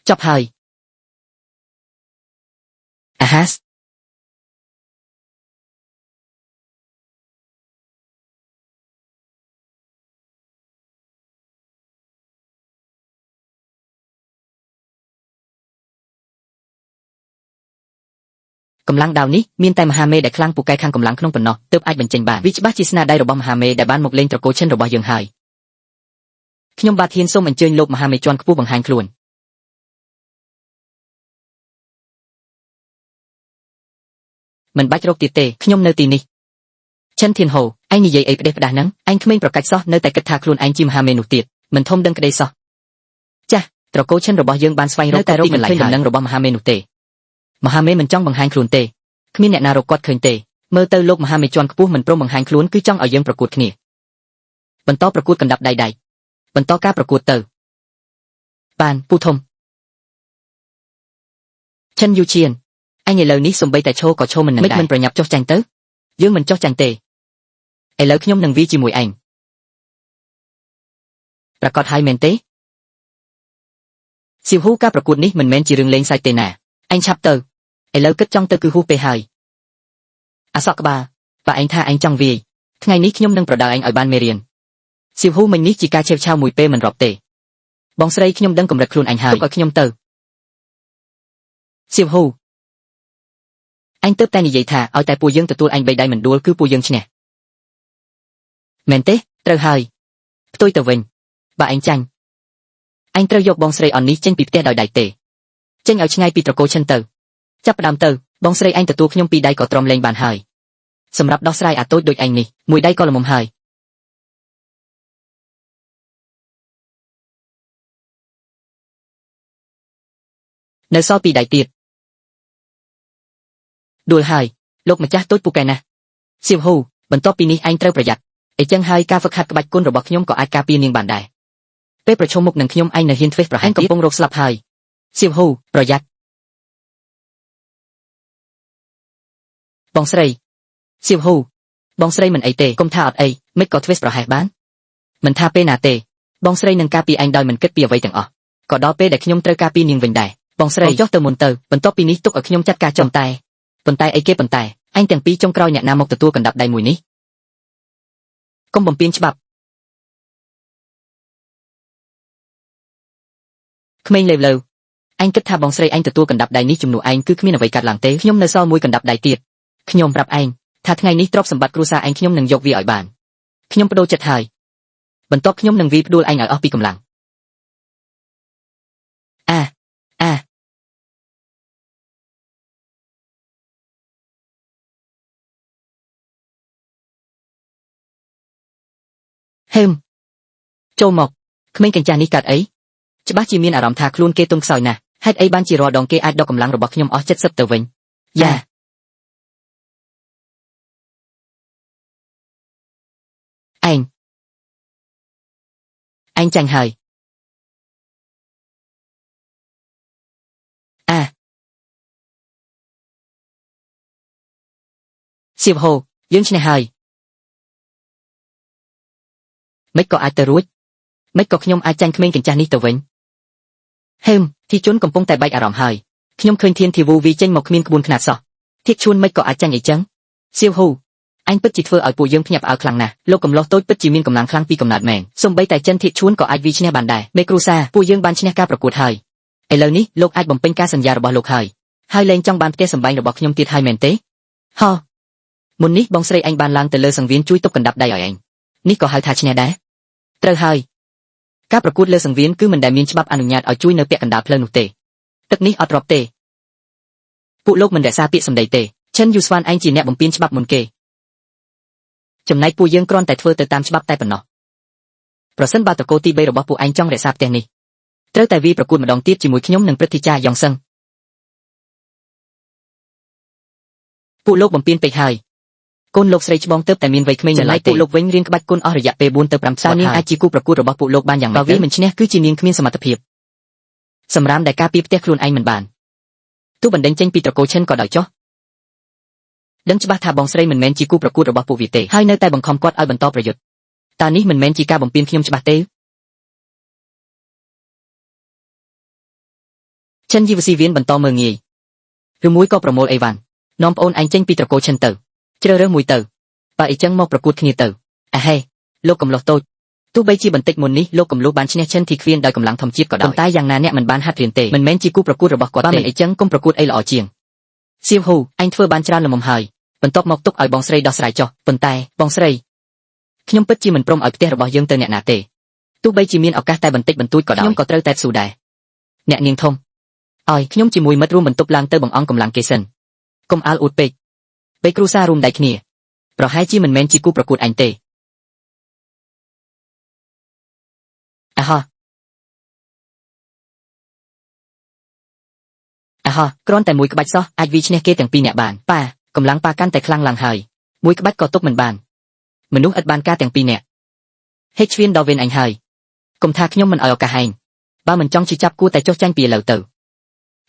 ចប់ហើយអាហាសកម្លាំងដាវនេះមានតែមហាមេដែលខ្លាំងពូកែខាងកម្លាំងក្នុងប៉ុណ្ណោះទើបអាចបញ្ចេញបានវាច្បាស់ជាស្នាដៃរបស់មហាមេដែលបានមកលេងត្រកូលឈិនរបស់យើងហើយខ្ញុំបាទហ៊ានសូមអញ្ជើញលោកមហាមេជាន់ខ្ពស់បង្ហាញខ្លួនមិនបាច់រកទៀតទេខ្ញុំនៅទីនេះឈិនធានហូឯងនិយាយអីផ្ដេសផ្ដាស់ហ្នឹងឯងក្មេងប្រកាច់សោះនៅតែគិតថាខ្លួនឯងជាមហាមេនោះទៀតមិនធំដឹងក្តីសោះចាស់ត្រកូលឈិនរបស់យើងបានស្វែងរកតែរកមិនឃើញដំណឹងរបស់មហាមេនោះទេមហាមេមិនចង់បង្ហាញខ្លួនទេគ្មានអ្នកណារកគាត់ឃើញទេមើលទៅលោកមហាមេជាន់ខ្ពស់មិនព្រមបង្ហាញខ្លួនគឺចង់ឲ្យយើងប្រកួតគ្នាបន្តប្រកួតកណ្ដាប់ដៃដៃបន្តការប្រកួតទៅបានពូធំឈិនយូឈៀនអញឥឡូវនេះសំបីតែឈោក៏ឈោមិននឹងដែរមិនប្រញាប់ចុះចាញ់ទៅយើងមិនចុះចាញ់ទេឥឡូវខ្ញុំនឹងវាជាមួយឯងប្រកាសហើយមែនទេសៀវហ៊ូការប្រកួតនេះមិនមែនជារឿងលេងសើចទេណាឯងឆាប់ទៅឥឡូវគិតចង់ទៅគឺហួសពេលហើយអាសក់ក្បាលបើឯងថាឯងចង់វាយថ្ងៃនេះខ្ញុំនឹងប្រដៅឯងឲ្យបានមេរៀនសៀវហ៊ូមិញនេះជាការឆេវឆាវមួយពេលមិនរាប់ទេបងស្រីខ្ញុំដឹងកម្រិតខ្លួនឯងហើយទុកឲ្យខ្ញុំទៅសៀវហ៊ូឯងទើបតែនិយាយថាឲ្យតែពួកយើងទទួលឯងបីដៃមិនដួលគឺពួកយើងឈ្នះមែនទេត្រូវហើយផ្ទុយទៅវិញបើឯងចាញ់ឯងត្រូវយកបងស្រីអននេះចេញពីផ្ទះដោយដៃទេចេញឲ្យឆ្ងាយពីត្រកូលឈិនទៅចាប់ផ្ដើមទៅបងស្រីឯងទទួលខ្ញុំពីរដៃក៏ទ្រាំលេងបានហើយសម្រាប់ដោះស្រាយអាតូចដូចឯងនេះមួយដៃក៏ល្មមហើយនៅសល់ពីរដៃទៀតដួលហើយលោកម្ចាស់តូចពូកែណាស់សៀវហ៊ូបន្ទាប់ពីនេះឯងត្រូវប្រយ័ត្នអីចឹងហើយការហ្វឹកហាត់ក្បាច់គុណរបស់ខ្ញុំក៏អាចការពារនាងបានដែរពេលប្រឈមមុខនឹងខ្ញុំឯងនៅហ៊ានធ្វេសប្រហែលកំពុងរកស្លាប់ហើយសៀវហ៊ូប្រយ័ត្នបងស្រីសៀវហ៊ូបងស្រីមិនអីទេកុំថាអត់អីមិនក៏ធ្វេសប្រហែសបានមិនថាពេលណាទេបងស្រីនឹងការពារឯងដោយមិនគិតពីអ្វីទាំងអស់ក៏ដល់ពេលដែលខ្ញុំត្រូវការពារនាងវិញដែរបងស្រីចុះទៅមុនទៅបន្ទាប់ពីនេះទុកឲ្យខ្ញុំចាត់ការចំតែប៉ុន្តែអីគេប៉ុន្តែឯងទាំងពីរចុងក្រោយអ្នកណាមកទទួលកណ្ដាប់ដៃមួយនេះកុំបំពេញច្បាប់ក្មេងលេវលើឯងគិតថាបងស្រីឯងទទួលកណ្ដាប់ដៃនេះជំនួសឯងគឺគ្មានអ្វីកាត់ឡើងទេខ្ញុំនៅសល់មួយកណ្ដាប់ដៃទៀតខ្ញុំប្រាប់ឯងថាថ្ងៃនេះទ្រព្យសម្បត្តិគ្រួសារឯងខ្ញុំនឹងយកវាឲ្យបានខ្ញុំបដូរចិត្តហើយបន្ទាប់ខ្ញុំនឹងវាផ្ដួលឯងឲ្យអស់ពីកម្លាំងអាអាហឹមចូលមកក្មេងកញ្ចាស់នេះកាត់អីច្បាស់ជាមានអារម្មណ៍ថាខ្លួនគេទុនខ្សោយណាស់ហេតុអីបានជារាល់ដងគេអាចដកកម្លាំងរបស់ខ្ញុំអស់70ទៅវិញយ៉ាឯងឯងចាញ់ហើយអាសៀវហូយើងឈ្នះហើយមិនក៏អាចទៅរួចមិនក៏ខ្ញុំអាចចាញ់ក្មេងកញ្ចាស់នេះទៅវិញហឹមធីជុនកំពុងតែបែកអារម្មណ៍ហើយខ្ញុំឃើញធានធីវូវីចេញមកគ្មានក្បួនខ្នាតសោះធៀកឈួនមិនក៏អាចចាញ់អីចឹងសៀវហ៊ូអញពិតជាធ្វើឲ្យពួកយើងភ្ញាក់ផ្អើលខ្លាំងណាស់លោកកំឡោះតូចពិតជាមានកម្លាំងខ្លាំងពីកំណើតមែនសូម្បីតែចិនធៀកឈួនក៏អាចវីឈ្នះបានដែរមេគ្រួសារពួកយើងបានឈ្នះការប្រកួតហើយឥឡូវនេះលោកអាចបំពេញការសន្យារបស់លោកហើយហើយលែងចង់បានផ្ទះសម្បែងរបស់ខ្ញុំទៀតហើយមែនទេហោមុននេះបងស្រីអញបានឡើងទៅលើសង្វៀនជួយទប់កណ្ដាប់ដៃឲ្យឯងនេះក៏ហៅថាឈ្នះដែរត្រូវហើយការប្រកួតលើសង្វៀនគឺមិនដែលមានច្បាប់អនុញ្ញាតឲ្យជួយនៅពាក់កណ្ដាលផ្លូវនោះទេទឹកនេះអត់រាប់ទេពួកលោកមិនរក្សាពាក្យសម្ដីទេឈិនយូស្វានឯងជាអ្នកបំពានច្បាប់មុនគេចំណែកពួកយើងគ្រាន់តែធ្វើទៅតាមច្បាប់តែប៉ុណ្ណោះប្រសិនបើតកូលទី3របស់ពួកឯងចង់រក្សាផ្ទះនេះត្រូវតែវាប្រកួតម្ដងទៀតជាមួយខ្ញុំនិងព្រឹទ្ធាចារ្យយ៉ងសឹងពួកលោកបំពានពេកហើយកូនលោកស្រីច្បងទៅតែមានវ័យក្មេងនៅឡើយទេពួកលោកវិញរៀនក្បាច់គុណអស់រយៈពេល4ទៅ5ឆ្នាំនាងអាចជាគូប្រកួតរបស់ពួកលោកបានយ៉ាងម៉េចបើវាមិនឈ្នះគឺជានាងគ្មានសមត្ថភាពសម្រាមដែលការពារផ្ទះខ្លួនឯងមិនបានទោះបណ្ដេញចេញពីត្រកូលឈិនក៏ដោយចុះដឹងច្បាស់ថាបងស្រីមិនមែនជាគូប្រកួតរបស់ពួកវាទេហើយនៅតែបង្ខំគាត់ឲ្យបន្តប្រយុទ្ធតើនេះមិនមែនជាការបំពានខ្ញុំច្បាស់ទេ ឈិនយីវស៊ីវៀនបន្តមើងងាយឬមួយក៏ប្រមូលអីវ៉ាន់នាំប្អូនឯងចេញពីត្រកូលឈិនទៅជ្រើសរើសមួយទៅបើអីចឹងមកប្រកួតគ្នាទៅអាហេលោកកំឡោះតូចទោះបីជាបន្តិចមុននេះលោកកំលុះបានឈ្នះឈិនធីខ្វៀនដោយកម្លាំងធម្មជាតិក៏ដោយប៉ុន្តែយ៉ាងណាអ្នកមិនបានហាត់រៀនទេមិនមែនជាគូប្រកួតរបស់គាត់ទេបើមិនអីចឹងកុំប្រកួតអីល្អជាងសៀវហ៊ូឯងធ្វើបានច្រើនល្មមហើយបន្ទាប់មកទុកឲ្យបងស្រីដោះស្រាយចុះប៉ុន្តែបងស្រីខ្ញុំពិតជាមិនព្រមឲ្យផ្ទះរបស់យើងទៅអ្នកណាទេទោះបីជាមានឱកាសតែបន្តិចបន្តួចក៏ដោយខ្ញុំក៏ត្រូវតែស៊ូដែរអ្នកនាងធំឲ្យខ្ញុំជាមួយមិត្តរួមបន្ទប់ឡើងទៅបង្អង់កម្លាំងគេសិនកុំអាលអួតពេកពេលគ្រួសាររួមដៃគ្នាប្រហែលជាមិនមែនជាគូប្រកួតអញទេអាហោអាហោគ្រាន់តែមួយក្បាច់សោះអាចវាឈ្នះគេទាំងពីរអ្នកបានប៉ាកម្លាំងប៉ាកាន់តែខ្លាំងឡើងហើយមួយក្បាច់ក៏ទុកមិនបានមនុស្សឥតបានការទាំងពីរអ្នកហេកឈ្វៀនដល់វេនអញហើយកុំថាខ្ញុំមិនឲ្យឱកាសឯងបើមិនចង់ជិះចាប់គួរតែចុះចាញ់ពីឥឡូវទៅ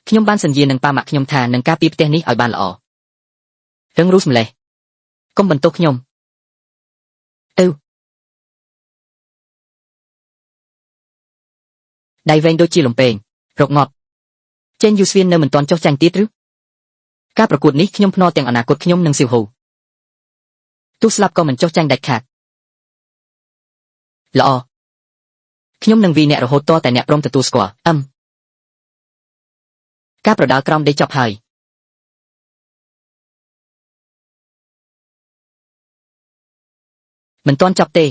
ខ្ញុំបានសន្យានឹងប៉ាម៉ាក់ខ្ញុំថានឹងការពារផ្ទះនេះឲ្យបានល្អរឹងរូសម្លេះកុំបន្ទោសខ្ញុំអឺដៃវែងដូចជាលំពេងរកងាប់ចេនយូស្វៀននៅមិនទាន់ចុះចាញ់ទៀតឬការប្រកួតនេះខ្ញុំភ្នាល់ទាំងអនាគតខ្ញុំនិងសៀវហ៊ូទោះស្លាប់ក៏មិនចុះចាញ់ដាច់ខាតល្អខ្ញុំនឹងវីអ្នករហូតតតែអ្នកព្រមទទួលស្គាល់អឹមការប្រដាល់ក្រោមដីចប់ហើយមិនទាន់ចប់ទេ